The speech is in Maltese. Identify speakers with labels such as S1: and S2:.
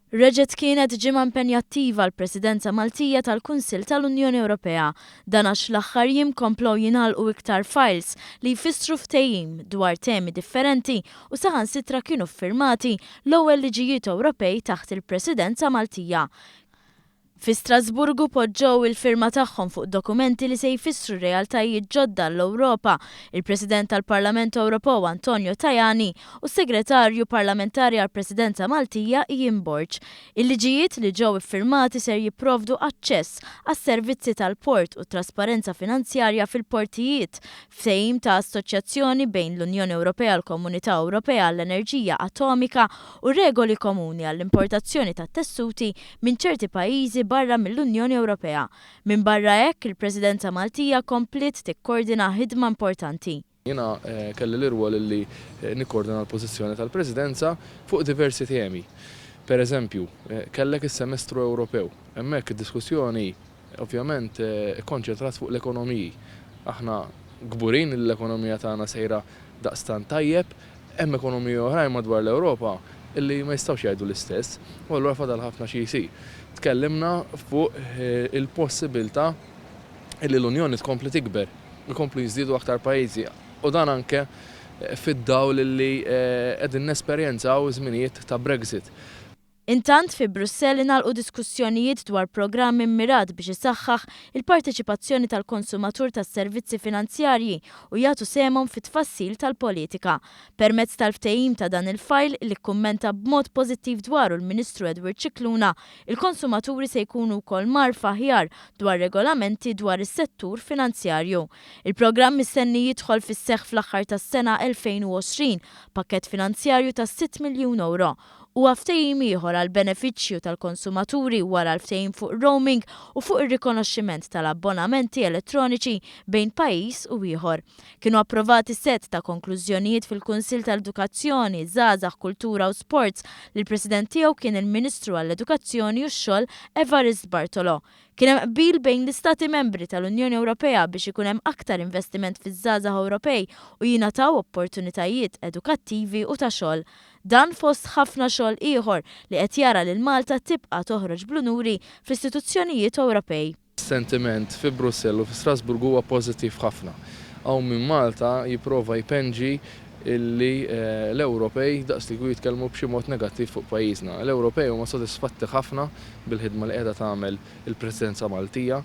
S1: Reġgħet kienet ġimgħa impenjattiva għall-Presidenza Maltija tal-Kunsill tal-Unjoni Ewropea. Dan għax l-aħħar jiem komplew jingħalqu iktar files li jfissru ftehim dwar temi differenti u saħansitra kienu ffirmati l-ewwel liġijiet Ewropej taħt il-Presidenza Maltija. Fi Strasburgu poġġew il-firma tagħhom fuq dokumenti li se jfissru realtajiet ġodda għall-Ewropa, il-President tal-Parlament Ewropew Antonio Tajani u s-Segretarju Parlamentari għall-Presidenza Maltija Ian Borg. Il-liġijiet li ġew iffirmati ser jipprovdu aċċess għas-servizzi tal-port u trasparenza finanzjarja fil-portijiet, ftehim ta' assoċjazzjoni bejn l-Unjoni Ewropea u l-Komunità Ewropea għall-Enerġija Atomika u regoli komuni għall-importazzjoni tat-tessuti minn ċerti pajjiżi barra mill-Unjoni Ewropea. Minbarra hekk, il-Presidenza Maltija kompliet tikkordina ħidma importanti.
S2: Jiena kelli l-irwol li nikkordina l-pożizzjoni tal-Presidenza fuq diversi temi. Per eżempju, kellek is-Semestru Ewropew. Hemmhekk id-diskussjoni ovvjament ikkonċentrat fuq l-ekonomiji. Aħna kburin li l-ekonomija tagħna sejra daqstant tajjeb, hemm ekonomiji oħrajn madwar l-Ewropa illi ma jistgħux jgħidu l-istess, u allura fadal ħafna xi jsir. Tkellimna fuq il-possibilità illi l-Unjoni tkompli tikber, ikomplu jiżdiedu aktar pajjiżi, u dan anke fid-dawl illi qegħdin nesperjenzaw żminijiet ta' Brexit.
S1: Intant, fi Brussell ingħalqu diskussjonijiet dwar programm immirat biex isaħħaħ il-parteċipazzjoni tal-konsumatur tas-servizzi finanzjarji u jagħtu sehemhom fit-tfassil tal-politika. Permezz tal-ftehim ta' dan il-fajl li kkummenta b'mod pożittiv dwaru l-Ministru Edward Scicluna, il-konsumaturi se jkunu wkoll mgħarrfa aħjar dwar regolamenti dwar is-settur finanzjarju. Il-programm mistenni jidħol fis-seħħ fl-aħħar tas-sena 2020, pakkett finanzjarju ta' 6 miljun ewro. Huwa ftehim ieħor għall-benefiċċju tal-konsumaturi wara l-ftehim fuq roaming u fuq ir-rikonoxximent tal-abbonamenti elettroniċi bejn pajjiż u ieħor. Kienu approvati sett ta' konklużjonijiet fil-Kunsill tal-Edukazzjoni, Żgħażagħ, Kultura u Sports li l-President tiegħu kien il-Ministru għall-Edukazzjoni u x-Xogħol Evarist Bartolo. Kien hemm qbil bejn l-Istati Membri tal-Unjoni Ewropea biex ikun hemm aktar investiment fiż-żgħażagħ Ewropej u jingħataw opportunitajiet edukattivi u ta' xogħol. Dan fost ħafna xogħol ieħor li qed jara lil Malta tibqa' toħroġ bl-unuri fl-istituzzjonijiet Ewropej.
S2: Sentiment fi Brussell u fi Strasburgu huwa pożittiv ħafna. Hawn minn Malta jipprova jpenġi illi l-Ewropej daqslikieku jitkellmu b'xi mod negattiv fuq pajjiżna. L-Ewropej huma sodisfatti ħafna bil-ħidma li qiegħda tagħmel il-Presidenza Maltija.